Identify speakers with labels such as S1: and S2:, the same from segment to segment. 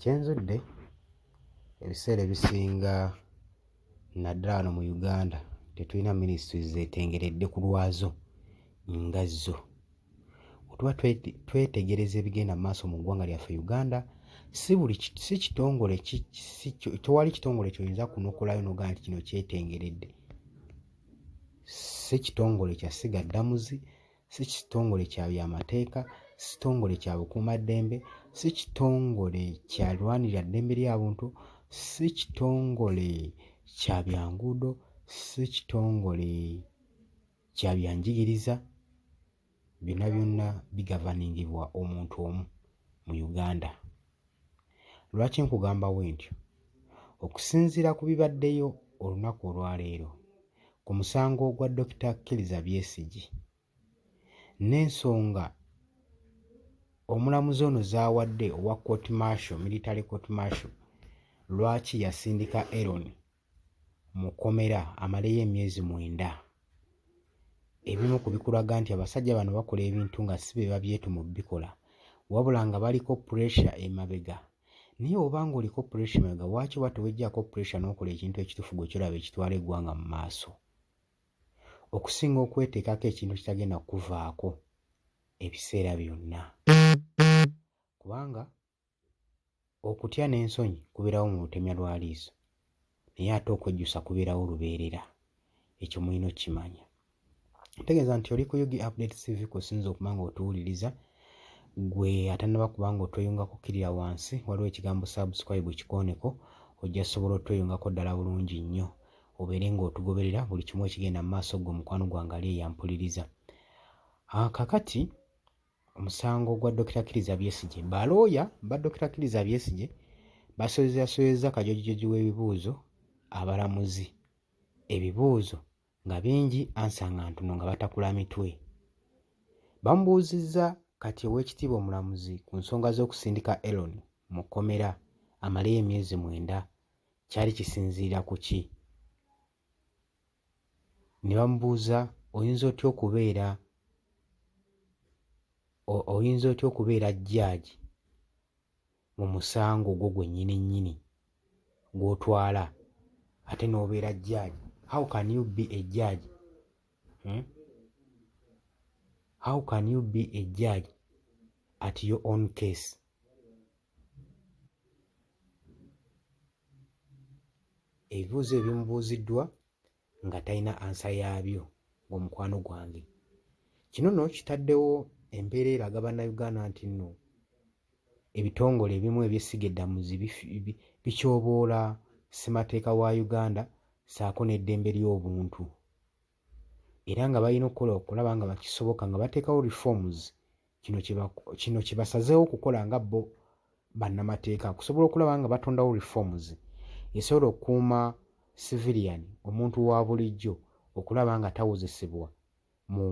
S1: Kyenzudde ebiseera ebisinga naddala wano mu Uganda tetulina ministries zeetengeredde ku lwazo nga zo. Bwe tuba twetegereza ebigenda mu maaso mu ggwanga lyaffe Uganda, si buli si kitongole tewali kitongole ky'oyinza kunokolayo n'ogamba nti kino kyetengeredde. Si kitongole kya ssiga ddamuzi, si kitongole kya byamateeka, si kitongole kya bukuumaddembe, si kitongole kya lwanirira ddembe lya buntu, si kitongole kya byanguudo, si kitongole kya byanjigiriza, byonna byonna bigavaningibwa omuntu omu mu Uganda. Lwaki nkugamba bwentyo? Okusinziira ku bibaddeyo olunaku olwaleero ku musango gwa Dokita Kiriza Byesigye n'ensonga omulamuzi ono z'awadde owa court martial, military court martial lwaki yasindika Eron mu kkomera amaleyo emyezi 9. Ebimu ku bikulaga nti abasajja bano bakola ebintu nga si be babyetuma obbikola wabula nga baliko pressure emabega. Naye oba ng'oliko pressure emabega lwaki oba teweggyako pressure n'okola ekintu ekituufu gwe ky'olaba ekitwala eggwanga mu maaso okusinga okweteekako ekintu ekitagenda kukuvaako ebiseera byonna kubanga Okutya n'ensonyi kubeerawo mu lutemya lwa liiso, naye ate okwejjusa kubeerawo lubeerera. Ekyo mulina okukimanya. Ntegeeza nti oli ku Ug Updates TV kw'osinze okuba ng'otuwuliriza. Ggwe atannaba kuba ng'otweyungako kkirira wansi, waliwo ekigambo subscribe kikooneko, ojja sobola otweyungako ddala bulungi nnyo obeere ng'otugoberera buli kimu ekigenda mu maaso ggwe mukwano gwange ali eyo ampuliriza. Ah, kakati Omusango gwa Dokita Kiriza Byesigye. Balooya ba Dokita Kiriza Byesigye basoyezzasoyezza kajojijoji w'ebibuuzo abalamuzi ebibuuzo nga bingi ansa nga ntono nga batakula mitwe. Bamubuuzizza kati ow'ekitiibwa omulamuzi ku nsonga z'okusindika Elon mu kkomera amaleyo emyezi 9 kyali kisinziira ku ki? Ne bamubuuza oyinza otya okubeera oyinza otya okubeera jjaagi mu musango gwo gwennyini nnyini gw'otwala ate n'obeera jjaagi how can you be a judge hmm? How can you be a judge at your own case? Ebibuuzo ebimubuuziddwa nga talina ansa yaabyo ng'omukwano gwange. Kino nno kitaddewo embeera eraga Bannayuganda nti nno ebitongole ebimu eby'essiga eddamuzi bityoboola ssemateeka wa Uganda ssaako n'eddembe ly'obuntu era nga balina okukola okulaba nga bakisoboka nga bateekawo reforms Kino kino kye basazeewo okukola nga bo bannamateeka okusobola okulaba nga batondawo reforms esobola okukuuma civilian omuntu wa bulijjo okulaba nga tawozesebwa mu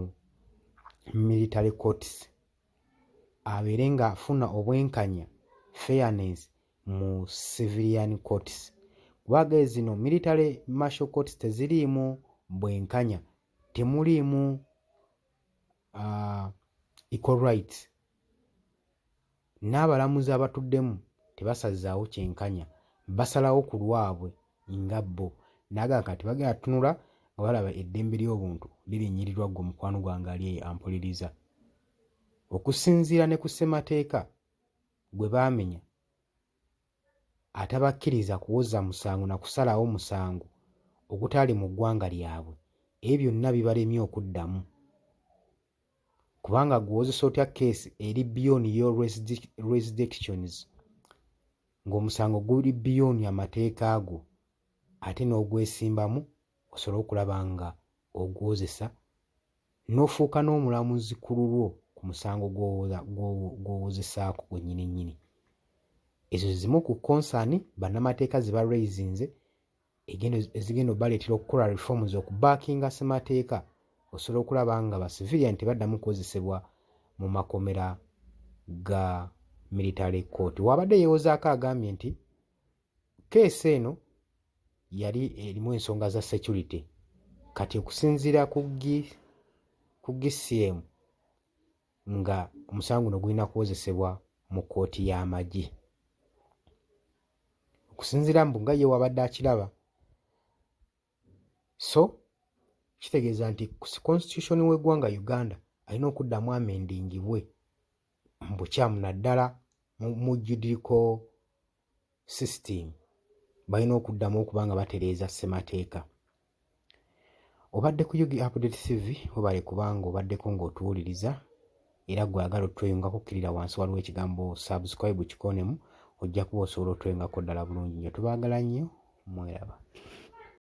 S1: military courts abeere nga afuna obwenkanya fairness mu civilian courts kuba ge zino military martial courts teziriimu bwenkanya temuliimu equal rights n'abalamuzi abatuddemu tebasazaawo kyenkanya basalawo ku lwabwe nga bo n'agamba kati bagenda tunula nga balaba eddembe ly'obuntu lirinyirirwa ggwe mukwano gwange ali eyo ampuliriza okusinziira ne ku ssemateeka gwe baamenya atabakkiriza kuwoza musango na kusalawo musango ogutaali mu ggwanga lyabwe, ebyo byonna bibalemye okuddamu. Kubanga gwe owozesa otya case eri beyond your jurisdictions ng'omusango guli beyond amateeka go ate n'ogwesimbamu osobole okulaba nga ogwozesa n'ofuuka n'omulamuzi ku lulwo ku musango gw'owozesaako gwennyini nnyini. Ezo ze zimu ku concern bannamateeka ze ba raisinze ezigenda obaleetera okukola reforms okubackinga ssemateeka osobola okulaba nga ba civilian tebaddamu kukozesebwa mu makomera ga military court. Wabadde yeewozaako agambye nti Case eno yali erimu ensonga za security kati okusinziira ku ku GCM nga omusango guno gulina kuwozesebwa mu kkooti y'amagye. Okusinziira mbu nga ye wabadde akiraba. So kitegeeza nti constitution w'eggwanga Uganda alina okuddamu amendingibwe mu bukyamu, naddala mu judicial system. Balina okuddamu okuba nga batereeza ssemateeka. Obadde ku UG Update TV, webale kubanga obaddeko ng'otuwuliriza, era gwe agala otweyungako, kkirira wansi, waliwo ekigambo "subscribe", kikoonemu, ojja kuba osobola otweyungako ddala bulungi nnyo. Tubaagala nnyo, mweraba.